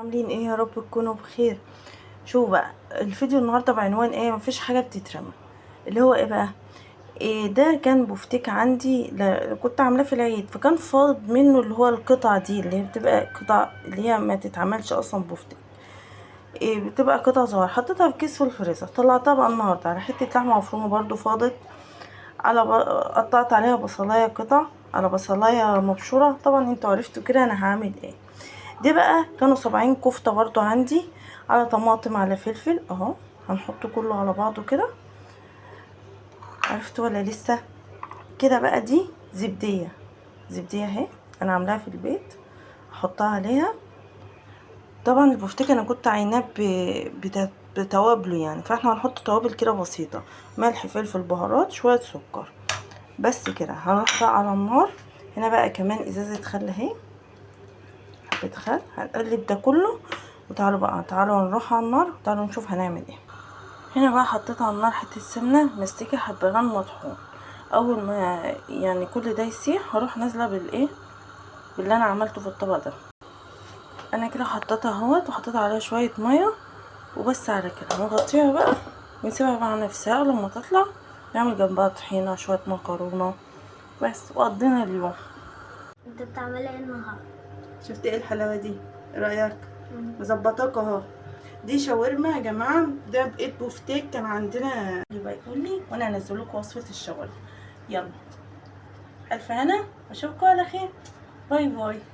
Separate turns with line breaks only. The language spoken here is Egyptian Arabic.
عاملين ايه؟ يا رب تكونوا بخير. شوف بقى الفيديو النهارده بعنوان ايه؟ مفيش حاجة بتترمى. اللي هو ايه بقى؟ إيه ده؟ كان بفتيك عندي كنت عاملاه في العيد، فكان فاض منه اللي هو القطعة دي، اللي هي بتبقى قطع اللي هي ما تتعملش اصلا بفتيك، إيه بتبقى قطع صغيرة. حطيتها في كيس في الفريزر، طلعتها بقى النهارده على حتة لحمه مفرومه برضو فاضت، على قطعت عليها بصلايه قطع، على بصلايه مبشوره. طبعا انتوا عرفتوا كده انا هعمل ايه. دي بقى كانوا 70 كفته برضو عندي، على طماطم على فلفل اهو، هنحط كله على بعضه كده. عرفتوا ولا لسه؟ كده بقى دي زبديه، زبديه اهي انا عاملاها في البيت، احطها عليها. طبعا البفتيك انا كنت عيناه بتوابله يعني، فاحنا هنحط توابل كده بسيطة، ملح فلفل بهارات شوية سكر بس كده. هنروح بقى على النار. هنا بقى كمان ازازة خل اهي، حبه خل، هنقلب ده كله. وتعالوا بقى، تعالوا نروح على النار وتعالوا نشوف هنعمل ايه. هنا بقى حطيت على النار حتة سمنه مستكه حبهان مطحون. اول ما يعني كل ده يسيح هروح نازله بالايه، باللي انا عملته في الطبق ده. انا كده حطيتها اهوت، وحطيت عليها شوية مية وبس. على كده هنغطيها بقى ونسيبها بقى على نفسها لما تطلع. نعمل جنبها طحينه، شوية مكرونه بس، وقضينا اليوم.
انت بتعملي ايه النهارده؟
شفت ايه الحلاوة دي؟ ايه رايك؟ مظبطاك اهو. دي شاورما يا جماعة، ده بقيت بفتيك كان عندنا. يبقى يقول لي وانا انزل لكم وصفه الشاورما. يلا الف هنا، واشوفكم على خير. bye bye.